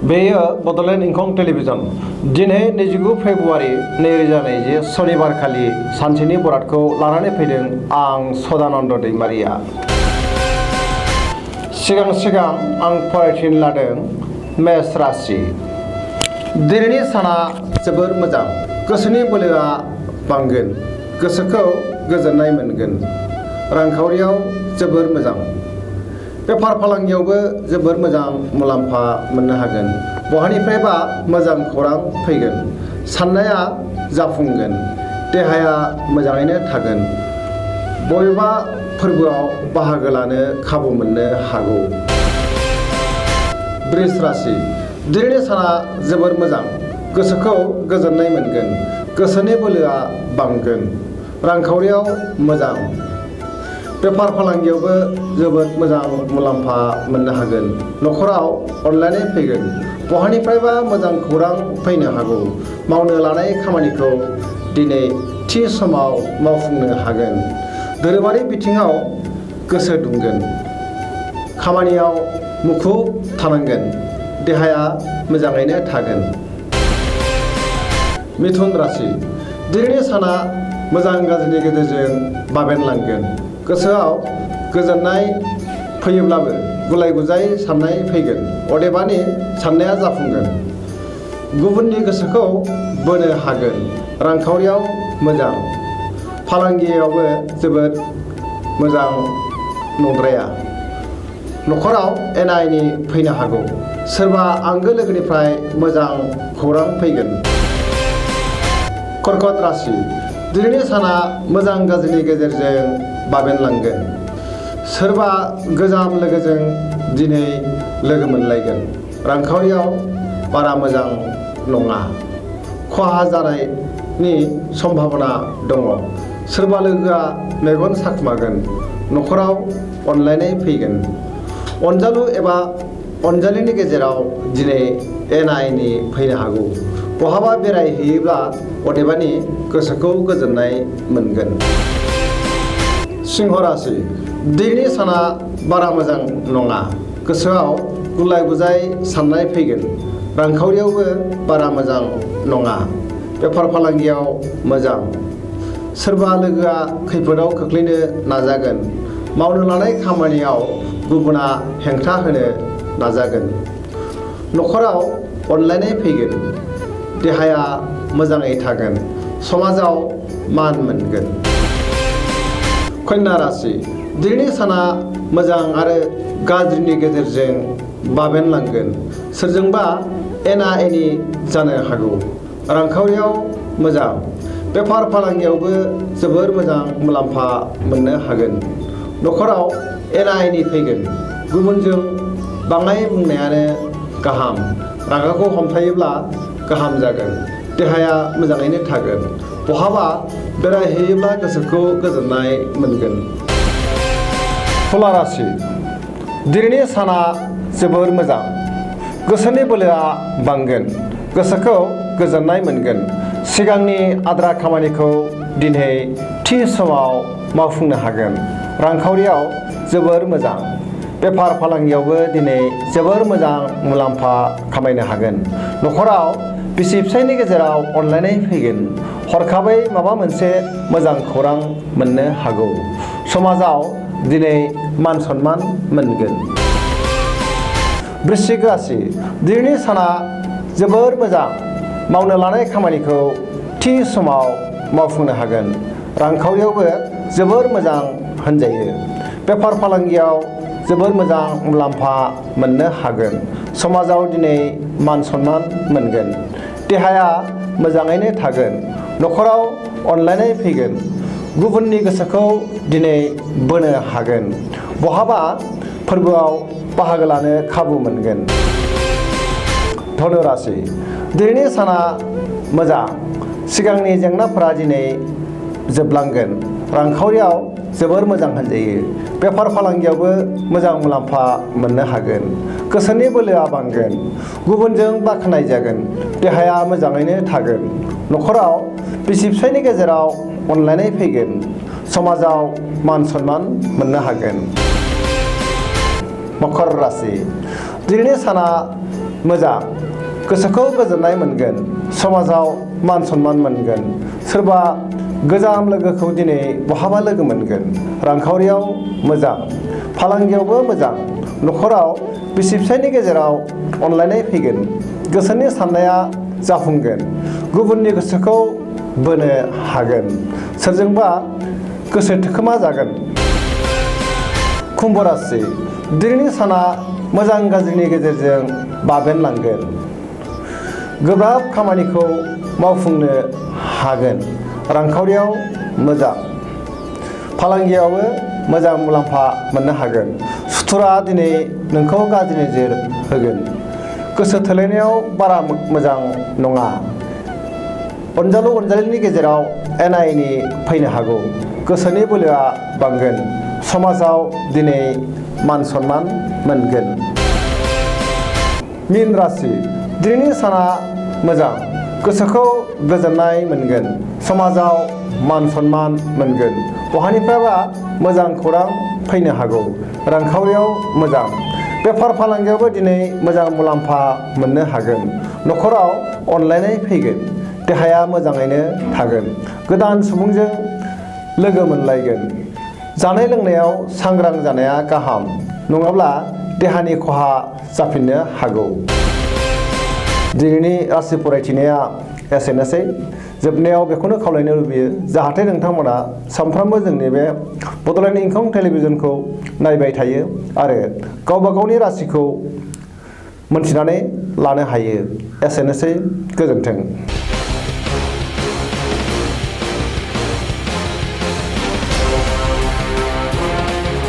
बेयो बड'लेण्ड इंखं टेलिभिजन दिनै 29 फेब्रुवारि 2020 सनिबारखालि सानसेनि बरादखौ लानानै फैदों आं सदानन्द दैमारिया। सिगां आं फरायथिन लादों मेष राशि। दिनैनि साना जोबोर मोजां, गोसोनि बोलोआ बांगोन, गोसोखौ गोजोननाय मोनगोन, रांखावरियाव जोबोर मोजां, बेफार फालांगियावबो जोबोर मोजां मुलाम्फा मोननो हागोन। बहानिफ्रायबा मोजां खौरां फैगोन, साननाया जाफुंगोन, देहाया मोजाङैनो थागोन, बबेबा फोरबोआव बाहागो लानो खाबु मोननो हागौ। बृष राशि। दिनैनि साना जोबोर मोजां, गोसोखौ गोजोननाय मोनगोन, गोसोनि बोलोआ बांगोन, रांखावरियाव मोजां, बेफार फालांगियावबो जोबोद मोजां मुलाम्फा मोननो हागोन। न'खराव अनलायनाय फैगोन, बहानिफ्रायबा मोजां खौरां फैनो हागौ। मावनो लानाय खामानिखौ दिनै थि समाव मावफुंनो हागोन। धोरोमारि बिथिङाव गोसो दुंगोन, खामानियाव मुखुब थानांगोन, देहाया मोजाङैनो थागोन। मिथुन राशि। दिनैनि साना मोजां गाज्रिनि गेजेरजों बाबेनलांगोन। गोसोआव गोजोननाय फैयोब्लाबो गुलाय गुजाय साननाय फैगोन, अदेबानि साननाया जाफुंगोन। गुबुननि गोसोखौ बोनो हागोन, रांखावरियाव मोजां, फालांगियावबो जोबोद मोजां नंद्राया। न'खराव एना एनि फैनो हागौ, सोरबा आंगो लोगोनिफ्राय मोजां खौरां फैगोन। कर्कट राशि। दिनैनि साना मोजां गाज्रिनि गेजेरजों बाबेनलांगोन। सोरबा गोजाम लोगोजों दिनै लोगो मोनलायगोन। रांखावरियाव बारा मोजां नङा, खहा जानायनि सम्भाबना दङ। सोरबा लोगोआ मेगन साखोमागोन। न'खराव अनलायनाय फैगोन। अनजालु एबा अनजालिनि गेजेराव दिनै एना एनि फैनो हागौ। बहाबा बेरायहैयोब्ला अदेबानि गोसोखौ गोजोननाय मोनगोन। सिंह राशि। दिनैनि साना बारा मोजां नङा, गोसोआव गुलाय गुजाय साननाय फैगोन। रांखावरियावबो बारा मोजां नङा, बेफार फालांगियाव मोजां। सोरबा लोगोआ खैफोदाव खोख्लैनो नाजागोन। मावनो लानाय खामानियाव गुबुना हेंथा होनो नाजागोन। न'खराव अनलायनाय फैगोन, देहाया मोजाङै थागोन, समाजाव मान मोनगोन। कन्या राशि। दिनैनि साना मोजां आरो गाज्रिनि गेजेरजों बाबेनलांगोन। सोरजोंबा एना एनि जानो हागौ। रांखावरियाव मोजां, बेफार फालांगियावबो जोबोर मोजां मुलाम्फा मोननो हागोन। न'खराव एना एनि फैगोन। गुबुनजों बाङाय बुंनायानो गाहाम, रागाखौ हमथायोब्ला गाहाम जागोन। देहाया मोजाङैनो थागोन। बहाबा बेरायहैयोब्ला गोसोखौ गोजोननाय मोनगोन। तुला राशि। दिनैनि साना जोबोर मोजां, गोसोनि बोलोआ बांगोन, गोसोखौ गोजोननाय मोनगोन। सिगांनि आद्रा खामानिखौ दिनै थि समाव मावफुंनो हागोन। रांखावरियाव जोबोर मोजां, बेफार फालांगियावबो दिनै जोबोर मोजां मुलाम्फा खामायनो हागोन। न'खराव बिसि फिसायनि गेजेराव अनलायनाय फैगोन। हरखाबै माबा मोनसे मोजां खौरां मोननो हागौ। समाजाव दिनै मान सन्मान मोनगोन। वृश्चिक राशि। दिनैनि साना जोबोर मोजां, मावनो लानाय खामानिखौ थि समाव मावफुंनो हागोन। रांखावरियावबो जोबोर मोजां होनजायो। बेफार फालांगियाव जोबोर मोजां मुलाम्फा मोननो हागोन। समाजाव दिनै मान सन्मान मोनगोन। देहाया मोजाङैनो थागोन। न'खराव अनलायनाय फैगोन। गुबुननि गोसोखौ दिनै बोनो हागोन। बहाबा फोरबोआव बाहागो लानो खाबु मोनगोन। धनु राशि। दिनैनि साना मोजां, सिगांनि जेंनाफोरा दिनै जोबलांगोन। रांखावरियाव जोबोर मोजां होनजायो। बेफार फालांगियावबो मोजां मुलाम्फा मोननो हागोन। गोसोनि बोलोआ बांगोन। गुबुनजों बाख्नाय जागोन। देहाया मोजाङैनो थागोन। न'खराव बिसि फिसायनि गेजेराव अनलायनाय फैगोन। समाजाव मान सन्मान मोननो हागोन। मकर राशि। दिनैनि साना मोजां गोसोखौ गोजोननाय मोनगोन समाजाव मान सन्मान मोनगोन सोरबा गोजाम लोगोखौ दिनै बहाबा लोगो मोनगोन रांखावरियाव मोजां फालांगियावबो मोजां न'खराव बिसि फिसायनि गेजेराव अनलायनाय फैगोन गोसोनि साननाया जाफुंगोन गुबुननि गोसोखौ बोनो हागोन सोरजोंबा गोसो थोखोमा जागोन कुम्भ राशि दिनैनि साना मोजां गाज्रिनि गेजेरजों बाबेनलांगोन गोब्राब खामानिखौ मावफुंनो हागोन रांखावरियाव मोजां फालांगियावबो मोजां मुलाम्फा मोननो हागोन सुथुरा दिनै नोंखौ गाज्रि नोजोर होगोन गोसो थोलायनायाव बारा मोजां नङा अनजालु अनजालिनि गेजेराव एना एनि फैनो हागौ गोसोनि बोलोआ बांगोन समाजाव दिनै मान सन्मान मोनगोन मीन राशि दिनैनि साना मोजां गोसोखौ गोजोननाय मोनगोन समाजाव मान सन्मान मोनगोन बहानिफ्रायबा मोजां खौरां फैनो हागौ रांखावरियाव मोजां बेफार फालांगियावबो दिनै मोजां मुलाम्फा मोननो हागोन न'खराव अनलायनाय फैगोन देहाया मोजाङैनो थागोन गोदान सुबुंजों लोगो मोनलायगोन जानाय लोंनायाव सांग्रां जानाया गाहाम नङाब्ला देहानि खहा जाफिननो हागौ दिनैनि राशि फरायथिनाया एसेनोसै जोबनायाव बेखौनो खावलायनो लुबैयो जाहाथे नोंथांमोना सानफ्रोमबो जोंनि बे बड'लेण्ड इंखं टेलिभिजनखौ नायबाय थायो आरो गावबा गावनि राशिखौ मोनथिनानै लानो हायो एसेनोसै गोजोन्थों।